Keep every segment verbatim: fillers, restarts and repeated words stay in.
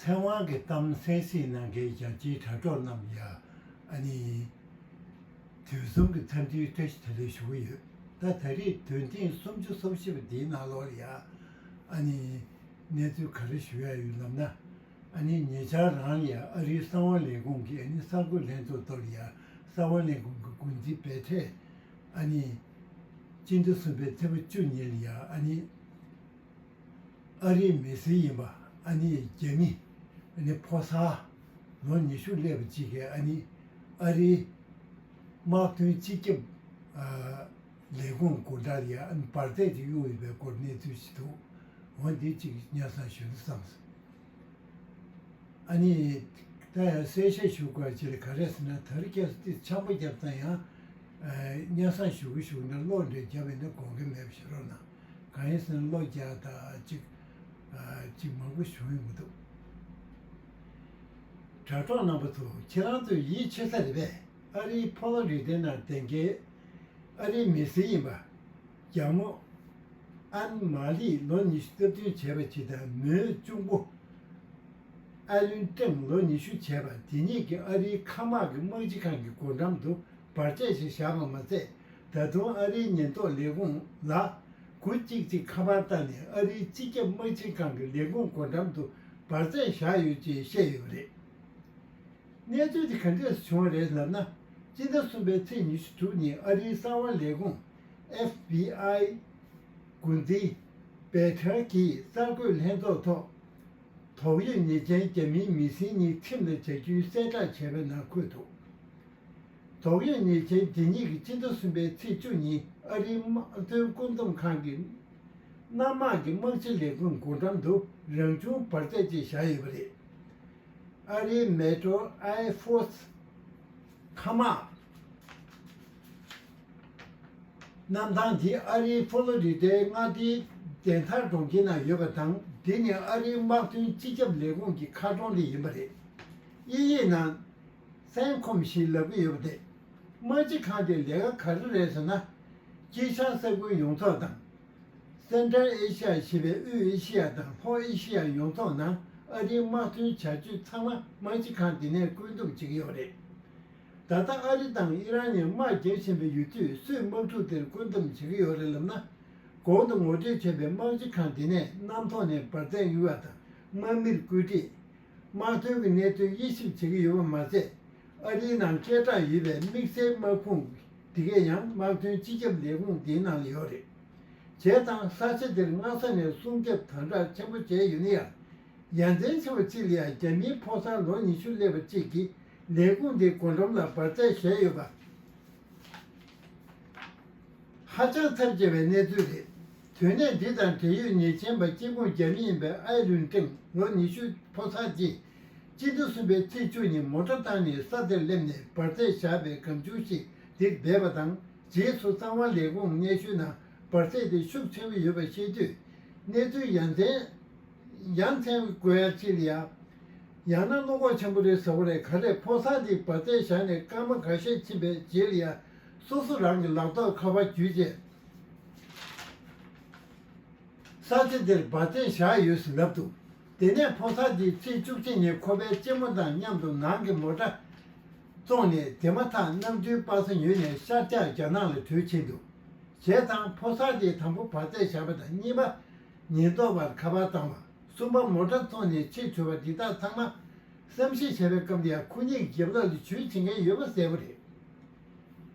ཚེ་དབང་གི་གཏམ་གསན་གཟིགས་གནང་མཁན་རྒྱལ་སྤྱིའི་དྲ་གྲོགས་རྣམས་ལ་ཡ། ཨ་ནི། དུས་གསུམ་གྱི་འཚམས་འདྲིའི་བཀྲ་ཤིས་བདེ་ལེགས་ཞུ་གི་ཡོད། ད་ད་རེས་དོན་ཐེངས་སུམ་ཅུ་སོ་བཞི་པ་འདིའི་ནང་ལོགས་ལ་ཡ། ཨ་ནི། གནས་ཚུལ་ག་རེ་ཞུ་ཡ་ཡོད་ལབ་ན། ཨ་ནི་ཉེ་ཆར་རང་ལ་ཡ་ཨ་རིའི་གསང་བ་ལས་ཁུངས་ཀྱིས་ཨ་ནི་གསར་འགོད་ལྷན་ཚོགས་ཐོག་ལ་ཡ་གསང་བ་ལས་ཁུངས་ཀྱི་འགོ་འཛིན་བེ་ཁྲེ། ཨ་ནི། སྤྱི་ཟླ་གསུམ་པའི་ཚེས་པ་བཅུ་ཉིན་ལ་ཡ་ཨ་ནི། ཨ་རིའི་མི་སེར་ཡིན་པ་ཨ་ནི་རྒྱ་མི་ཨ་ནི་ཕོ་གསར་ལོ་ཉི་ཤུ་སླེབས་པ་གཅིག་གིས་ཨ་ནི་ཨ་རིའི་དམག་དོན་སྤྱི་ཁྱབ་ཨ་ལས་ཁུངས་སྒོ་འགྲམ་ལ་ཡ་ཨ་ནི་འབར་རྫས་ཅིག་གཡུགས་ཡོད་པའི་སྐོར་གནས་ཚུལ་ཞིག་འདུག་འོ་འདི་གཅིག་སྙན་སེང་ཞུ་ན་བསམས་སོང་། ཨ་ནི། ད་ཡང་གསལ་བཤད་ཞུ་དགོས་ཅི་རེད་ག་རེ་ཟེར་ན་ད་རེས་ཁྱེད་ཚོ་དེ་ཆམ་པ་བརྒྱབ་ཙང་ཡང་། ཨ། སྙན་སེང་ཞུ་གི་ཞུ་གི་ན་གློག་འདྲ་བརྒྱབ་ཡིན་ན་དགོངས་ཀྱི་མེད་པ་ཞུ་རོགས་གནང་། གང་ཡིན་ཟེར་ན་གློག་རྒྱག་ད་ཅིག་ཨ། ཅིག་མང་པོ་བྱུང་ཡོང་གི་འདུག་དྲ་གྲོགས་རྣམ་པ་ཚོ་ཁྱེད་རང་ཚོས་ཡིད་ཆེས་ས་རེད་པས། ཨ་རིའི་ཕོ་ལོ་རི་ཏའི་ནང་བསྡད་མཁན་ཨ་རིའི་མི་སེར་ཡིན་པ། རྒྱ་མོ། ཨན་མ་ལིས་ལོ་ཉི་ཤུ་རྩ་བདུན་བྱས་པ་ཅིག་དང་མོའི་གཅུང་པོ། ཨ་ལུན་ཀྲེང་ལོ་ཉི་ཤུ་བྱས་པ་དེ་གཉིས་ཀྱིས་ཨ་རིའི་མཁའ་དམག་གི་དམག་སྤྱི་ཁང་གི་སྒོ་འགྲམ་དུ་འབར་རྫས་ཤིག་བཞག་པ་མ་ཚད། ད་དུང་ཨ་རིའི་ཉེན་རྟོག་ལས་ཁུངས་ལ་གུ་གཅིག་གཅིག་ཁ་པར་བཏང་ནས་ཨ་རིའི་སྤྱི་ཁྱབ་དམག་སྤྱི་ཁང་གི་ལས་ཁུངས་སྒོ་འགྲམ་དུ་འབར་རྫས་བཞག་ཡོད་ཅེས་བཤད་ཡོད་པ་རེད། གནས་ཚུལ་དེ་ག་འདྲས་བྱུང་བ་རེད་ལབ་ན། སྤྱི་ཟླ་གསུམ་པའི་ཚེས་ཉི་ཤུ་དྲུག་ཉིན་ཨ་རིའི་གསང་བ་ལས་ཁུངས་ཨེཕ་བི་ཨའི་འགོ་འཛིན་བེ་ཁྲེ་གྱིས་གསར་འགོད་ལྷན་ཚོགས་ཐོག་དོགས་ཡོད་ཉེས་ཅན་རྒྱ་མིའི་མི་སེར་གཉིས་ཁྲིམས་ལ་བྱ་རྒྱུའི་གསལ་བསྒྲགས་བྱས་པའི་ནང་འཁོད་འདུག་དོགས་ཡོད་ཉེས་ཅན་དེ་གཉིས་ཀྱིས་སྤྱི་ཟླ་གསུམ་པའི་ཚེས་བཅུ་ཉིན་ཨ་རིའི་དམག་དོན་བཀོད་འདོམས་ཁང་གི་གནམ་དམག་གི་དམག་སྤྱི་ལས་ཁུངས་སྒོ་འགྲམ་དུ་རང་བྱུང་འབར་རྫས་ཅིག་བཞག་ཡོད་པ་རེད། ཨ་རིའི་མེ་ཏྲོ་ཨེར་ཕོར་སི་མཁའ་དམག་གནམ་ཐང་འདི་ཨ་རིའི་ཕོ་ལོ་རི་ཏའི་མངའ་སྡེའི་དན་ཐར་གྲོང་ཁྱེར་ན་ཡོད་པ་དང་། འདི་ནི་ཨ་རིའི་དམག་དོན་སྤྱི་ཁྱབ་ལས་ཁུངས་ཀྱི་མཁའ་གྲོང་དེ་ཡིན་པ་རེད། དབྱིན་ཡིག་ནང་སེན་ཁོམ་ཞེས་ལབ་ཀྱི་ཡོད་པ་དེ། དམག་སྤྱི་ཁང་དེའི་ལས་ཀ་ག་རེ་རེད་ཟེར་ན། དཀྱིལ་ཤར་ས་ཁུལ་ཡོངས་རྫོགས་དང་། སེན་ཊྲལ་ཨེ་ཤི་ཡ་ཞེས་པའི་དབུས་ཨེ་ཤི་ཡ་དང་ལྷོ་ཨེ་ཤི་ཡ་ཡོངས་རྫོགས་ནང་ཨ་རིའི་དམག་དོན་བྱ་སྤྱོད་ཚང་མ་དམག་སྤྱི་ཁང་འདི་ནས་བཀོད་འདོམས་བྱེད་ཀྱི་ཡོད་རེད། ད་ལྟ་ཨ་རི་དང་ཨི་རན་གཉིས་དམག་རྒྱག་བཞིན་པའི་ཡུལ་དུས་སུས་དམག་འཁྲུག་དེར་བཀོད་འདོམས་བྱེད་ཀྱི་ཡོད་རེད་ལབ་ན། གོང་དུ་ངོ་སྤྲོད་བྱས་པའི་དམག་སྤྱི་ཁང་འདི་ནས་གནམ་ཐོག་ནས་འབར་རྫས་གཡུག་པ་དང་དམག་མིར་བཀོད་སྒྲིག་དམག་དོན་གྱི་གནད་དོན་དབྱེ་ཞིབ་བྱེད་ཀྱི་ཡོད་པ་མ་ཟད། ཨ་རིའི་ནང་སྐད་གྲགས་ཡོད་པའི་དམིགས་བསལ་དམག་ཁུངས་དེ་གས་ཡང་དམག་དོན་སྤྱི་ཁྱབ་ལས་ཁུངས་འདིའི་ནང་ལ་ཡོད་རེད། བྱས་ཙང་ས་ཆ་འདིར་སྔ་ས་ནས་སྲུང་སྐྱོབ་དམ་དྲག་ཆེན་པོ་བྱས་ཡོད་ན་ཡང་། ཡ་མཚན་ཆེ་བ་གཅིག་ལ་ཡང་རྒྱ་མིའི་ཕོ་གསར་ལོ་ཉི་ཤུ་སླེབས་པ་གཅིག་གིས་ལས་ཁུངས་དེའི་སྒོ་འགྲམ་ལ་འབར་རྫས་བཞག་ཡོད་པ། ཧ་ཅང་ཚབས་ཆེ་བའི་གནས་ཚུལ་རེད། དོན་གནད་འདི་དང་འབྲེལ་ཡོད་ཉེས་ཅན་པ་སྐྱེ་ཁུངས་རྒྱ་མི་ཡིན་པའི་ཨའི་ལུན་ཀྲེང་ལོ་ཉི་ཤུ་ཕོ་གསར་གྱིས་སྤྱི་ཟླ་གསུམ་པའི་ཚེས་བཅུ་ཉིན་མོ་ཊ་བཏང་ནས་ས་དེར་སླེབས་ནས་འབར་རྫས་བཞག་པའི་སྒམ་ཆུང་ཞིག་འདིར་སྦས་པ་དང་། རྗེས་སུ་གསང་བ་ལས་ཁུངས་སྙན་ཞུའི་ནང་འབར་རྫས་དེ་ཤུགས་ཆེན་པོ་ཡོད་པ་ཤེས་དུས། གནས་ཚུལ་ཡ་མཚན། ཡ་མཚན་དགོས་ཡ་ཅིག་ལ་ཡ། ཡང་ན་བློ་ཁོག་ཆེན་པོ་རེད་ཟེར་བ་རེད་ག་རེ། ཕོ་གསར་དེས་འབར་རྫས་བཞག་ནས་སྐར་མ་འགའ་ཤས་ཕྱིན་པའི་རྗེས་ལ་ཡ། སོ་སོ་རང་གི་ལག་ཐོག་ཁ་པར་བརྒྱུད་རྗེས། ས་ཆ་དེར་འབར་རྫས་བཞག་ཡོད་ཟེར་ལབ་འདུག་དེ་ནས་ཕོ་གསར་དེས་ཚེས་བཅུ་གཅིག་ཉིན་ཁོ་པའི་གཅེན་མོ་དང་མཉམ་དུ་ནང་གི་མོ་ཊ་བཙོངས་ནས་དེ་མ་ཐག་གནམ་གྲུའི་པ་ས་ཉོས་ནས་ཤར་རྒྱག་རྒྱ་ནག་ལ་བྲོས་ཕྱིན་འདུག་བྱས་ཙང་ཕོ་གསར་དེས་དང་པོ་འབར་རྫས་བཞག་པ་དང་། གཉིས་པ་ཉེན་རྟོག་པར་ཁ་པར་བཏང་བ། གསུམ་པ་མོ་ཊ་བཙོངས་ནས་ཕྱིར་བྲོས་པ་འདི་དག་ཚང་མ་བསམ་གཞིག་བྱས་པའི་སྐབས་དེ་ཡང་ཁོ་གཉིས་ཀྱི་རྒྱབ་ལོགས་ལ་ཇུས་བྱེད་མཁན་ཡོད་པ་གསལ་པོ་རེད།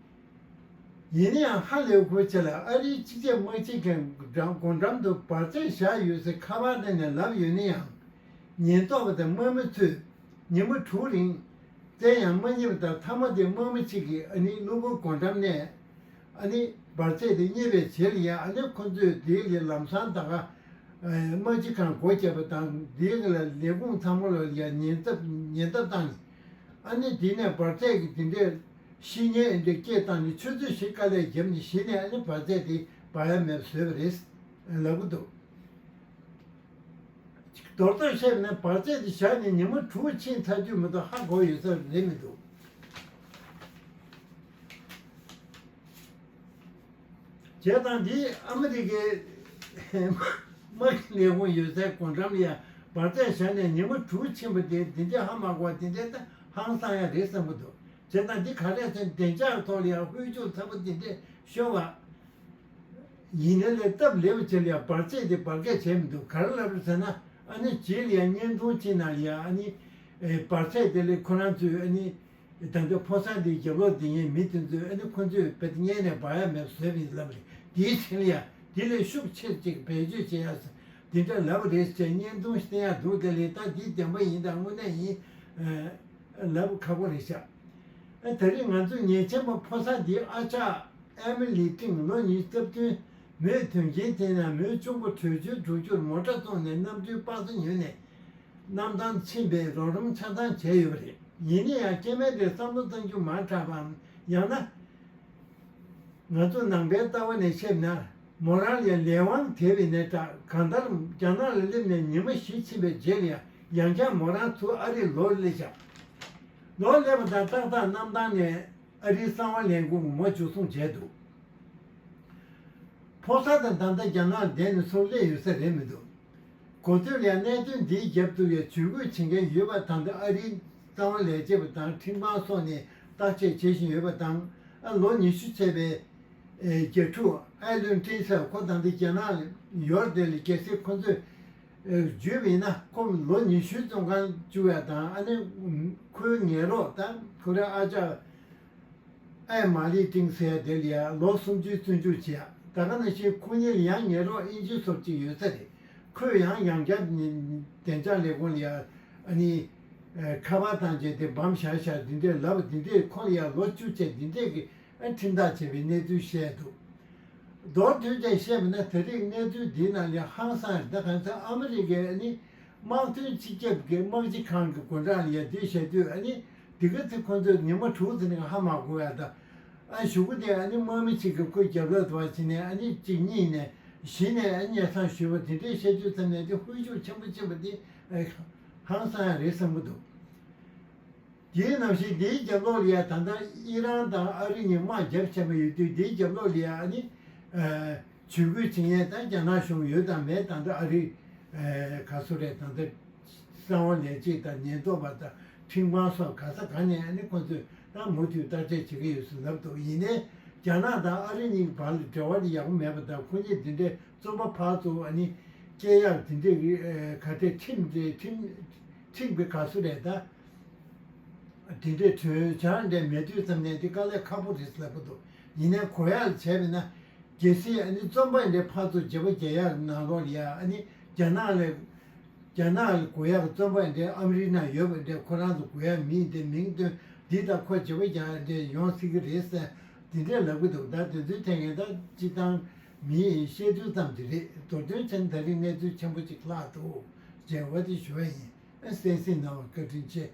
ཡིན་ན་ཡང་ཧ་ལས་པའི་ཆེད་ལ་ཨ་རིའི་སྤྱི་ཁྱབ་དམག་སྤྱི་ཁང་སྒོ་འགྲམ་དུ་འབར་རྫས་བཞག་ཡོད་ཟེར་ཁ་པར་སྟེང་ནས་ལབ་ཡོད་ན་ཡང་། ཉེན་རྟོག་པ་དང་དམག་མི་ཚོས་ཉིན་མོ་དྲུག་རིང་བཙལ་ཡང་མ་རྙེད་པ་དང་། མཐའ་མ་དེ་དམག་མི་གཅིག་གིས་ཨ་ནི་གློ་བུར་སྒོ་འགྲམ་ནས་ཨ་ནི་འབར་རྫས་དེ་རྙེད་པའི་རྗེས་ལ་ཡང་། ཨ་ནི་ཁོ་ཚོས་དེའི་ལམ་སང་ད་ག་དམག་སྤྱི་ཁང་སྒོ་བརྒྱབ་པ་དང་། དེའི་ལས་ཁུངས་ཚང་མ་ལ་ཡང་ཉེན་ཚབས་ཉེན་བརྡ་བཏང་ནས། ཨ་ནི་དེ་ནས་འབར་རྫས་ཀྱི་དེ་འདྲའི་བཤིག་ཉེན་འདི་སྐད་བཏང་ནས་ཆུ་ཚོད་བཞི་དཀའ་ལས་བརྒྱབ་ནས་གཞི་ནས་ཨ་ནི་འབར་རྫས་དེ་འབར་ཡ་མེད་པ་བཟོས་པ་རེད་ལབ་གི་འདུག་རྡོག་རྡོག་བཤད་ན་འབར་རྫས་དེ་བཞག་ནས་ཉིན་མོ་དྲུག་ཕྱིན་ཚར་དུས་མ་གཏོགས་ཧ་གོ་ཡོད་ས་རེད་མི་འདུག་བྱས་ཙང་འདི་ཨ་མི་རི་ཀའི་དམག་ལས་ཁུངས་ཡོད་སའི་སྒོ་འགྲམ་ལ་ཡང་ འབར་རྫས་བཞག་ནས་ཉི་མ་དྲུག་ཕྱིན་པ་དེ་འདི་འདྲས་ཧ་མ་གོ་བ་དེ་འདྲས་ད་ཧང་སང་ཡ་རེད་བསམ་གི་འདུག་བྱས་ཙང་འདི་ག་རེ་ཟེར་བདེ་འཇགས་ཐོག་ལ་ཡང་དབུལ་ཕྱུག་ཚ་པོ་དེ་འདྲས་ཤོར་བ། ཡིན་ནའི་ལས་སྟབས་ལེགས་པ་བྱས་ལ་ཡང་འབར་རྫས་དེ་འབར་གས་བྱས་མི་འདུག་ག་རེ་ལབ་རེད་ཟེར་ན། ཨ་ནི་རྗེས་ལ་ཡང་བརྙན་ཐུང་ཅིག་ནང་ལ་ཡང་ཨ་ནི་ཨེ་འབར་རྫས་དེ་ལས་ཁོ་རང་ཚོས་ཨ་ནི་ད་ལྟ་ཕོ་གསར་འདིའི་རྒྱབ་ལོགས་འདི་ངའི་མི་དེ་ཚོས་ཨ་ནི་ཁོ་ཚོས་བེད་སྔོན་ནས་འབར་ཡ་མེད་པ་བཟོས་པ་ཡིན་ལབ་རེད། དེའི་ཕྱིར་ལ་ཡང་དེ་ལས་ཤུགས་ཆེར་ཅིག་བེད་སྤྱོད་བྱེད་ཡ་འདི་འདྲ་ལབ་རེད་ཅེས་བརྙན་ཐུང་བསྟན་ཡ་འདུག་དེ་ལས་ད་འདི་བདེན་པ་ཡིན་དང་དངོས་གནས་ཡིན་ལབ་ཁག་པོ་རེད་ཤག་ཨ་ད་རེས་ང་ཚོ་ཉེས་ཅན་པ་ཕོ་གསར་འདིའི་ཨ་ཅག་ཨེ་མི་ལི་ཏིང་ལོ་ཉི་ཤུ་རྩ་བདུན། མོས་དོན་རྐྱེན་དེ་ནས་མོའི་གཅུང་པོ་བྲོས་བྱོལ་འགྲོ་རྒྱུར་མོ་ཊ་བཙོངས་ནས་གནམ་གྲུའི་པ་སེ་ཉོས་ནས་གནམ་ཐང་ཕྱིན་པའི་རོགས་རམ་ཆ་ཚང་བྱས་ཡོད་པ་རེད། ཡིན་ན་ཡང་སྐྱེ་དམན་དེར་བསམ་བློ་གཏང་རྒྱུ་མང་དྲགས་པའམ། ཡང་ན། ང་ཚོ་ནང་པའི་ལྟ་བ་ནས་བཤད་ན། མོ་རང་ལ་ལས་དབང་དེ་བས་ནས་དྲག་གང་ལྟར་རྒྱ་ནག་ལ་སླེབས་ནས་ཉི་མ་བཞི་ཕྱིན་པའི་རྗེས་ལ་ཡང་ཡང་བསྐྱར་མོ་རང་ཚུར་ཨ་རིར་ལོག་སླེབས་ཤག་ལོག་སླེབས་པ་དང་ཏག་ཏག་གནམ་ཐང་ནས་ཨ་རིའི་གསང་བ་ལས་ཁུངས་ཀྱིས་མོ་འཇུ་བཟུང་བྱས་འདུག་ཕོ་གསར་དང་ད་ལྟ་རྒྱ་ནག་ལ་བསྡད་ནས་ཚུར་སླེབས་ཡོད་ས་རེད་མི་འདུག་གོ་ཐོས་ལ་ཡང་གནད་དོན་འདིའི་རྒྱབ་ཏུ་ཡང་ཇུས་འགོད་བྱེད་མཁན་ཡོད་པ་དང་། ད་ཨ་རིའི་གསང་བ་ལས་བྱེད་པ་དང་ཁྲིམས་ཁང་སོགས་ནས་བརྟག་དཔྱད་བྱེད་བཞིན་ཡོད་པ་དང་། ཨ་ལོ་ཉི་ཤུ་ཚད་པའི་ཨེ་རྒྱ་ཕྲུག་ཨའི་ལུན་ཀྲིན་ཟེར་ཁོ་ད་ལྟ་རྒྱ་ནག་ཡོད་དེ་ལ། གལ་སྲིད་ཁོ་ཚོས་ཨེ་བརྒྱུད་པ་ཡིན་ན་ཁོ་ལོ་ཉི་ཤུའི་བཙོན་ཁང་བཅུག་ཡ་དང་། ཨ་ནི་ཁོའི་ངན་རོགས་ད་ཁོ་རའི་ཨ་ཅག་ཨའི་མ་ལི་ཏིང་ཟེར་ཡ་དེ་ལ་ཡ་ལོ་སུམ་ཅུའི་བཙོན་འཇུག་བྱེད་ཡ། ད་ག་ནང་བཞིན་ཁོ་གཉིས་ལ་ཡང་ངན་རོགས་ཨིན་ཇི་ཚོར་གཅིག་ཡོད་ས་རེད། ཁོས་ཡང་ཡང་བསྐྱར་ནི་བདེ་འཇགས་ལས་ཁུངས་ལ་ཡ་ཨ་ནི་ཨེ་ཁ་པར་བཏང་བྱས་དེ་སྦོམ་བཞག་བཞག་འདི་འདྲས་ལབ། འདི་འདྲས་ཁོ་ལ་ཡ་ལོ་བཅུ་བྱས་འདི་འདྲས་ཀྱི་ཨ་ཁྲིམས་ཐག་བཅད་པའི་གནས་ཚུལ་བཤད་འདུག་མདོར་བསྡུས་ཀྱང་བཤད་པ་ན། ད་རེས་གནས་ཚུལ་འདིའི་ནང་ལ་ཧང་སང་རེད། ད་གང་ཟེར་ཨ་མི་རི་ཀས་ཨ་ནི་དམག་དོན་སྤྱི་ཁྱབ་ཀྱི་དམག་སྤྱི་ཁང་གི་སྒོ་འགྲམ་ལ་ཡ་འདི་བཤད་དུས། ཨ་ནི་འདི་ག་ཚེ་ཁོ་ཚོས་ཉི་མ་དྲུག་ཙམ་ནས་ཧ་མ་གོ་ཡ། ད་ཨ་གཞུག་གུ་དེ་ཨ་ནི་དམག་མི་གཅིག་གིས་ཁོའི་རྒྱབ་ལོགས་དུ་བ་བྱས་ནས་ཨ་ནི་གཅིག་གཉིས་ནས་བཞི་ནས་ཨ་ནི་སྙན་སེང་ཞུས་པ་དེ་འདྲའི་བཤད་དུས་ཙམ་ནས་དེ་དབུལ་ཕྱུག་ཆེན་པོ་ཕྱིན་པ་དེ་ཧང་སང་ཡ་རེད་བསམ་གྱི་འདུག་དེའི་ནང་བཞིན་དེའི་རྒྱབ་ལོགས་ལ་ཡ་ད་ལྟ་ཨི་རན་དང་ཨ་རི་གཉིས་དམག་རྒྱབ་བྱས་པ་ཡོད་དུས། དེའི་རྒྱབ་ལོགས་ལ་ཡ་ཨ་ནི་ཨ་ཇུས་འགོད་བྱེད་མཁན་ད་རྒྱ་ནག་གཞུང་ཡོད་དང་མེད། ད་ལྟ་ཨ་རི་ཨ་ག་ཚོད་རེད། ད་ལྟ་གསང་བ་ལས་བྱེད་དང་ཉེན་རྟོག་པ་དང་ཁྲིམས་ཁང་སོགས་ག་ས་ག་ནས་ཨ་ནི་ཁོ་ཚོས་ད་མུ་མཐུད་བརྟག་དཔྱད་བྱེད་ཀྱི་ཡོད་ཟེར་ལབ་འདུག་ཡིན་ནའི་རྒྱ་ནག་དང་ཨ་རི་གཉིས་ཀྱི་བར་ལ་འབྲེལ་བ་དེ་ཡག་པོ་མེད་པ་དང་། ཁོ་གཉིས་དེ་འདྲའི་བཙོན་པ་ཕར་ཚུར་ཨ་ནི་སྐྱེལ་ཡག་དེ་འདྲའི་གི་ཨ་ག་དེ་ཁྲིམས་དེ་ཁྲིམས་ཁྲིམས་ཀྱི་ག་ཚོད་རེད། ད་དེ་འདྲའི་གྲོས་འཆར་འདྲ་མེད་དུས་ཙམ་ནས་དེ་དཀའ་ལས་ཁག་པོ་རེད་ལབ་ཀྱི་འདུག་ཡིན་ནའི་གོ་ཡག་ལ་བྱས་པ་ན། གལ་སྲིད་ཨ་ནི་བཙོན་པ་འདྲ་ཕར་ཚུར་བརྗེ་པོ་རྒྱག་ཡག་ནང་ལོགས་ལ་ཡ་ཨ་ནི་རྒྱ་ནག་ལ་རྒྱ་ནག་ལ་དགོས་ཡག་བཙོན་པ་འདྲ་ཨ་མི་རི་ནང་ཡོད་པ་འདྲ། ཁོ་རང་ཚོ་དགོས་ཡག་མི་འདི་མིང་བཏོན་འདི་ད་ཁོ་བརྗེ་པོ་རྒྱག་འདྲ་ཡོང་སྲིད་ཀྱི་རེད་ཟེར་དེ་འདྲ་ལབ་ཀྱི་འདུག་ད་དེ་ཚོའི་ཐད་ངས་ད་སྤྱི་བཏང་མི་ཡིས་བཤད་ཚུལ་ཙམ་དེ་རེད། མདོར་དོན་ཆེན་ད་རིང་གནས་ཚུལ་ཆེན་པོ་ཅིག་ལྷག་འདུག་ཅེས་འོ་དེ་ཞུ་བ་ཡིན། གསན་གཟིགས་གནང་བར་བཀའ་དྲིན་ཆེ།